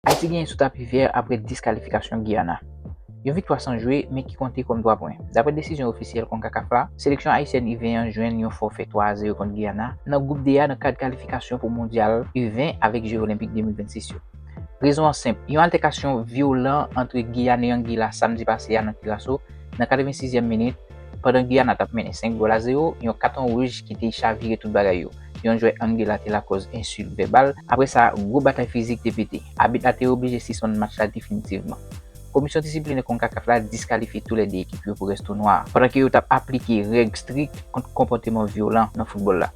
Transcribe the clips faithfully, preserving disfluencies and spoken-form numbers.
Ayiti genyen sou tapi vè apre dis kalifikasyon Giyana. Yon viktwa san jwe, men ki konte kòm twa pwen. Daprè desizyon ofisyèl konkakaf la, seleksyon ayisyèn U ven an jwenn yon fòfè twa a zewo kont Giyana nan gwoup D a nan kad kalifikasyon pou Mondyal U ven avèk Je Olenpik de mil vennsis yo. Rezon an senp, yon altèkasyon vyolan ant Giyana e Angila samdi pase a nan Kiraso, nan katrevensizyèm minit, pandan Giyana t ap mennen senk gòl a zewo, yon katon wouj ki te chavire tout bagay yo. Yon jwè Angila te lakòz ensilt vèbal. Apre sa, gwo batay fizik te pete. Abit la te oblije sispann match la definitivman. Komisyon disiplinè konkakaf la diskalifye toulède ekip yo pou rès tounwa a, pandan ke yo t ap aplike règ strik kont konpòteman vyolan nan foutbòl la.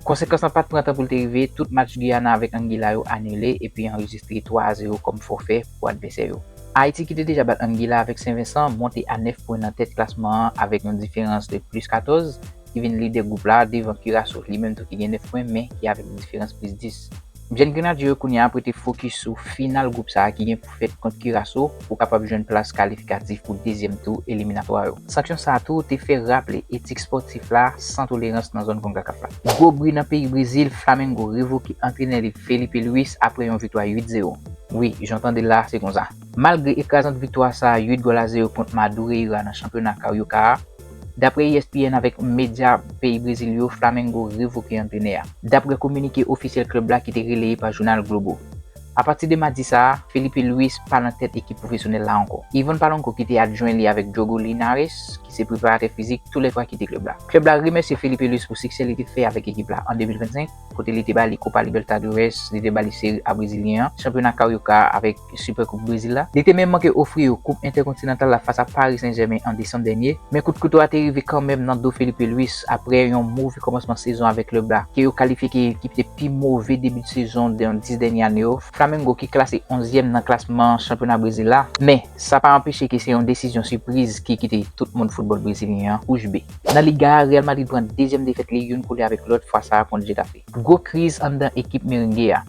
Konsekans lan pa t pran tan pou l te rive, tout match Giyana avèk Angila yo anile epi anrejistre twa a zewo kòm fòfè pou advèsè yo. Ayiti ki te deja bat Angila avèk Sen Vensan monte a nèf pwen nan tèt klasman an avèk yon diferans de plis katòz, ki vin lidè gwoup la devan Kiraso, li menm tou ki gen nèf pwen men ki avèk diferans plis dis. Jèn Grenadye yo kounye a pou te fokis sou final gwoup sa a ki gen pou fèt kont Kiraso pou kapab jwenn plas kalifikatif pou dezyèm tou eliminatwa yo. Sanksyon sa a tou te fè raple etik spòtif la san tolerans nan zòn konkakaf la. Gwo bri nan peyi Brezil, Flamengo revoke antrenè li Felipe Luis apre yon viktwa uit zewo. Wi, jan w tande l la, se konsa. Malgre ekrazant viktwa sa a uit gòl a zewo kont Madureira nan chanpyona Carioca a, daprè E S P N avèk medya peyi Brezil yo, Flamengo revoke antrenè a. Daprè kominike ofisyèl klèb la ki te releye pa jounal Globo. Apati de madi sa a, Felipe Luis pa nan tèt ekip pwofesyonèl la ankò. Ivan Palanco ki te adjwen li avèk Diogo Linares, ki se preparatè fizik, toulètwa kite klèb la. Klèb la remèsye Felipe Luis pou siksè li te fè avèk ekip la an de mil vennsenk, kote li te ba li Copa Libertadores, li te ba li Serie A brezilyen an, chanpyona Carioca avèk Supercoupe Brezil la. Li te menm manke ofri yo Koup Entèkontinantal la fas a Paris Saint-Germain an desanm dènye, men kout kouto a te rive kanmenm nan do Felipe Luis apre yon move kòmansman sezon avèk klèb la, ke yo kalifye ke ekip te pi move debi de sezon nan dis dènye ane yo. Flamengo ki klase onzyèm nan klasman chanpyona Brezil la, men sa pa anpeche ke se yon desizyon sipriz ki kite tout moun foutbòl brezilyen an bouch be. Nan Liga a, Real Madrid pran dezyèm defèt li youn kole avèk lòt, fwa sa a kont Getafe. Gwo kriz anndan ekip Merengue a.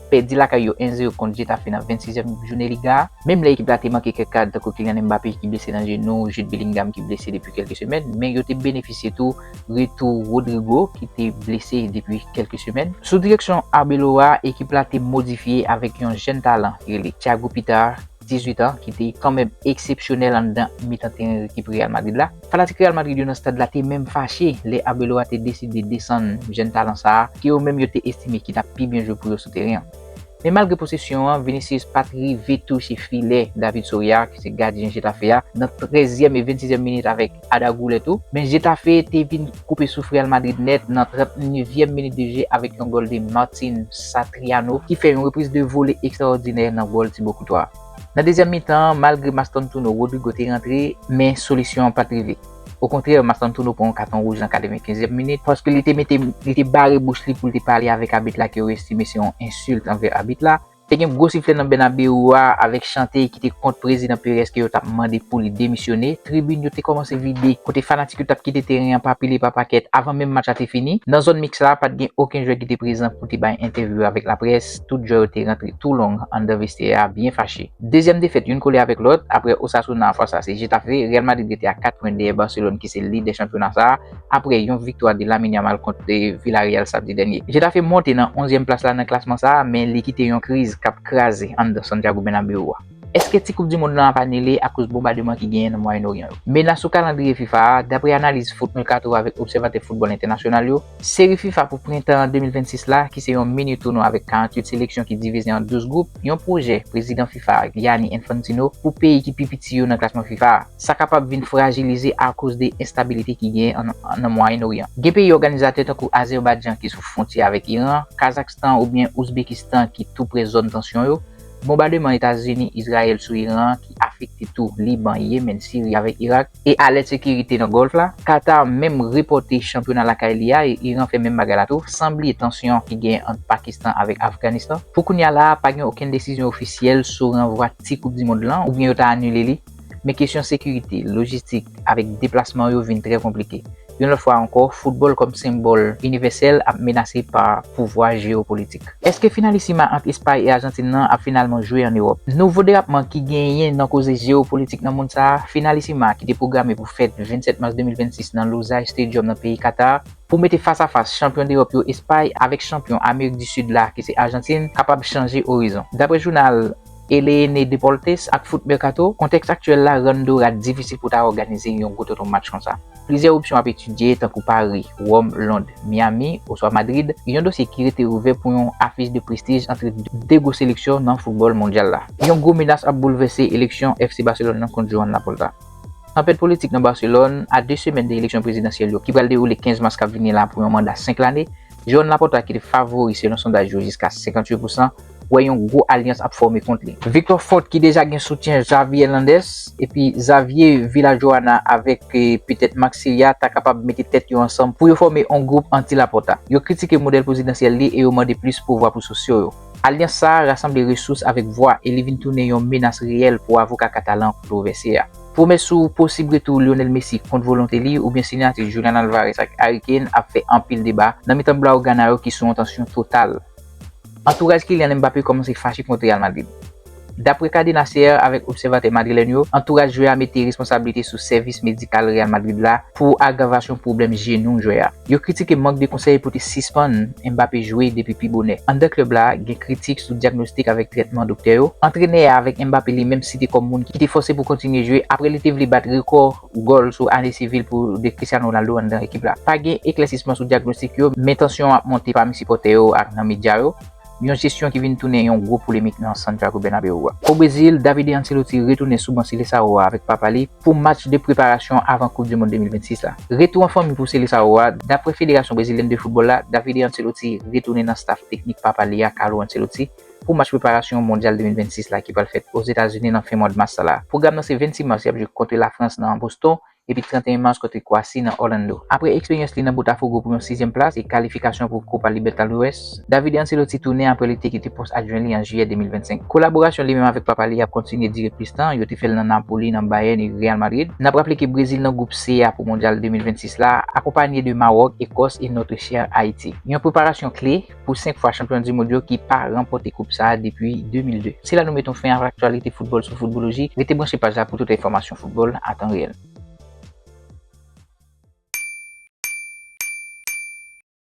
Pèdi lakay yo en zewo kont Getafe nan vennsizyèm jounen Liga a. Menm lè ekip la te manke kèk kad, tankou Kylian Mbappé ki blese nan jenou, Jude Bellingham ki blese depi kèlke semèn, men yo te benefisye tou retou Rodrygo ki te blese depi kèlke semèn. Sou direksyon Arbeloa, ekip la te modifye avèk yon jèn talan ki rele Thiago Pita, dizuit an, ki te kanmenm eksepsyonèl anndan mitan teren ekip Real Madrid la. Fanatik Real Madrid yo nan stad la te menm fache lè Arbeloa te deside desann jèn talan sa a, ke yo menm yo te estime ki t ap pi byen jwe pou yo sou teren an. Men malgre posesyon an, Vinicius pa t rive touche filè David Soria, ki se gadyen Getafe a, nan trèzyèm e vennsizyèm minit avèk Arda Güler tou. Men Getafe te vin koupe souf Real Madrid nèt nan trannnevyèm minit de je avèk yon gòl de Martin Satriano, ki fè yon repriz de vole ekstraòdinè nan gòl Thibaut Courtois. Nan dezyèm mitan an, malgre Mastantuono Rodrygo te rantre, men solisyon an pa t rive. Okontrè, Mastantuono pran yon katon wouj nan katrevenkenzyèm minit, paske li te mete, li te bare bouch li pou l te pale avèk abit la, ke yo estime se yon ensilt anvè abit la. Te gen gwo siflè nan Bernabeu a avèk chante ki te kont Prezidan Perez, ke yo t ap mande pou li demisyone. Tribin yo te kòmanse vide, kote fanatik yo t ap kite teren an pa pile pa pakèt avan menm match la te fini. Nan zòn miks la, pa t gen okenn jwè ki te prezan pou te bay entèvyou avèk laprès. Tout jwè yo te rantre tou long anndan vestyè a, byen fache. Dezyèm defèt, youn kole avèk lòt. Apre Osasuna, fwa sa se Getafe. Real Madrid rete a kat pwen dèyè Barcelone, ki se lidè chanpyona sa a, apre yon viktwa de Lamine Yamal kont, eh, Villarreal samdi dènye. Getafe monte nan onzyèm plas la nan klasman sa a, men li kite yon kriz k ap kraze anndan Santiago Bernabeu a. Èske ti koup di mond lan ap anile akoz bonbademan ki genyen nan Mwayen Oryan yo? Menas sou kalandriye fifa a, daprè analiz Foot Mercato avèk obsèvatè foutbòl entènasyonal yo, seri fifa pou prentan de mil vennsis la, ki se yon mini tounwa avèk karanntuit seleksyon ki divize an douz gwoup, yon pwojè prezidan fifa a, Gianni Infantino, pou peyi ki pi piti yo nan klasman fifa a. Sa kapab vin frajilize akoz de enstabilite ki genyen an, an, nan Mwayen Oryan. Gen peyi òganizatè tankou Azèbaydjan ki sou fwontyè avèk Iran, Kazakstan oubyen Ouzbekistan ki tou pre zòn tansyon yo, bonbademan Etazini, Izrayèl sou Iran ki afekte tou Liban, Yemen, Siri avèk Irak, e alèt sekirite nan Gòlf la. Katar menm repòte chanpyona lakay li a, e Iran fè menm bagay la tou, san bliye tansyon ki genyen ant Pakistan avèk Afganistan. Pou kounye a la a, pa gen okenn desizyon ofisyèl sou ranvwa ti koup di mond lan, oubyen yo ta anile li. Men kesyon sekirite, lojistik, avèk deplasman yo vin trè konplike. Yon lòt fwa ankò, foutbòl kòm senbòl inivèsèl ap menase pa pouvwa jewopolitik. Èske Finalissima ant Espay e Ajantin nan ap finalman jwe ann Ewòp? Nouvo derapman ki genyen nan koze jewopolitik nan mond sa a, Finalissima ki te pwograme pou fèt vennsèt mas de mil vennsis nan Lusail Stadium nan peyi Katar, pou mete fas a fas chanpyon d Ewòp yo Espay avèk chanpyon Amerik di Sid la ki se Ajantin, kapab chanje orizon. Daprè jounal Elene Deportes ak Foot Mercato, kontèks aktyèl la rann Dora difisil pou ta òganize yon gwo tonton match konsa. Plizyè opsyon ap etidye, tankou Paris, Wòm, Lond, Miami, oswa Madrid, yon dosye ki rete ouvè pou yon afich de prestij ant de gwo seleksyon nan foutbòl mondyal la. Yon gwo menas ap boulvèse eleksyon F C Barcelone nan kont Joan Laporta. Tanpèt politik nan Barcelone, a de semèn de eleksyon prezidansyèl yo ki pral dewoule kenz mas k ap vini la pou yon manda senk lane, Joan Laporta, ki te favori selon sondaj yo jiska senkantuit pousan, wè yon gwo alyans ap fòme kont li. Victor Font, ki deja gen soutyen Xavi Hernandez epi Javier Villajoana avèk, eh, petèt Max Cilia, ta kapab mete tèt yo ansanm pou yo fòme yon gwoup anti-Laporta. Yo kritike modèl prezidansyèl li e yo mande plis pouvwa pou sosyo yo. Alyans sa a rasanble resous avèk vwa e li vin tounen yon menas reyèl pou avoka katalan kontrovèse a. Pwomès sou posib retou Lionel Messi kont volonte li oubyen siyati Julian Alvarez ak Harry Kane ap fè anpil deba nan mitan Blaugrana yo ki sou yon tansyon total. Antouraj Kylian Mbappé kòmanse fache kont Real Madrid. Daprè Cadena Ser avèk obsèvatè madrilèn yo, antouraj jwè a mete responsablite sou sèvis medikal Real Madrid la pou agravasyon pwoblèm jenou jwè a. Yo kritike mank de konsèy pou te sispann Mbappé jwe depi pi bonè. Anndan klèb la, gen kritik sou dyagnostik avèk trètman doktè yo. Antrenè a avèk Mbappé li menm site kòm moun ki te fòse pou kontinye jwe apre li te vle bat rekò gòl sou ane sivil pou de Cristiano Ronaldo anndan ekip la. Pa gen eklèsisman sou dyagnostik yo, men tansyon an ap monte pami sipòtè yo ak nan medya yo. Yon jesyon ki vin tounen yon gwo polemik nan Santiago Bernabéu a. O Brezil, Davide Ancelotti retounen sou ban Seleção a avèk papa li pou match de preparasyon avan Koup di Mond de mil vennsis la. Retou an fanmi pou Seleção a, daprè Federasyon Brezilyèn de Foutbòl la, Davide Ancelotti retounen nan staf teknik papa li a, Carlo Ancelotti, pou match preparasyon Mondyal de mil vennsis la ki pral fèt Ozetazini nan fen mwa mas sa la. Pwogram nan se vennsis mas, y ap jwe kont Lafrans nan Boston, epi tranteyen mas kont Kwasi nan Orlando. Apre eksperyans li nan Botafogo pou yon sizyèm plas e kalifikasyon pou Copa Libertadores, Davide Ancelotti tounen apre li te kite pòs adjwen li an jiyè de mil vennsenk. Kolaborasyon li menm avèk papa li ap kontinye dire plis tan, yo te fè l nan Napoli, nan Bayern e Real Madrid. N ap raple ke Brezil nan gwoup C a pou Mondyal de mil vennsis la, akonpanye de Mawòk, Ekòs e notre cher Ayiti. Yon preparasyon kle pou senk fwa chanpyon di mond yo ki pa ranpòte koup sa a depi de mil de. Se la nou met yon fen ak aktyalite foutbòl sou Footballogie. Rete branche paj la pou tout enfòmasyon foutbòl a tan reyèl.